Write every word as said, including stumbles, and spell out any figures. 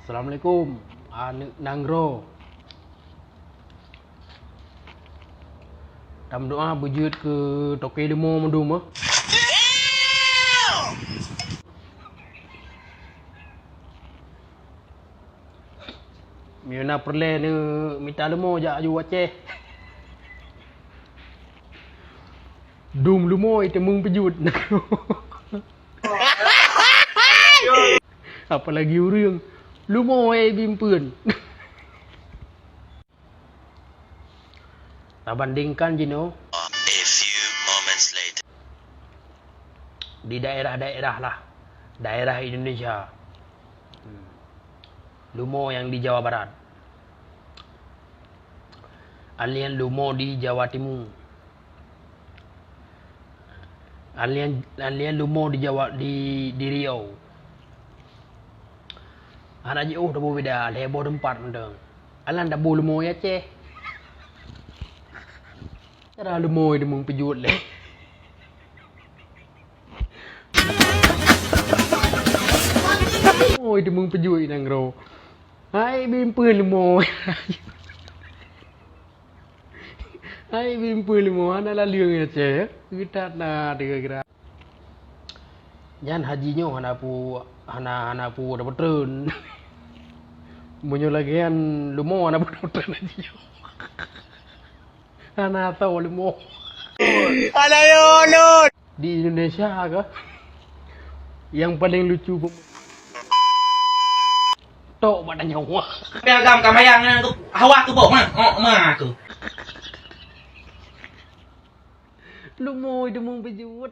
Assalamualaikum, aneuk nanggroe. Tameudoa beujeuet keu toke leumo meudum, eh. Meunyoe na peureulée neumita leumo jak aju Aceh. Dum leumo iteumeung peujeuet. Apalagi ureuëng leumo ai bimpeuen. Tabandingkan jinoe. A few moments later. Di daerah-daerah lah, daerah Indonesia. Hmm. Leumo nyang di Jawa Barat. Alian leumo di Jawa Timu. Alian, alian leumo di Jawa, di, di Riau. Hana jiôh tabeu beda, lhée boh teumpat mantong. Alan tabeu leumo i Aceh. Cara leumo iteumeung peujeuet lé. Leumo iteumeung peujeuet i nanggroe. Hai bimpeuen leumo. Hai bimpeuen leumo, hana laleueng i Aceh, eh. Geutat na teuga-teuga. Nyan haji nyoe hana pu-, hana, hana pu-, hana peutreun. Meunyoe lagée nyan leumo hana peutreun haji nyoe. Hana tho leumo. Alah yo lôn. Di Indonesia kah? Yang paling lucu pem-, tok bak tanyoe. Tapi agam ka mayang nyan tu hawa tu boh, ha? Oh, ma tu. Leumo iteumeung peujeuet.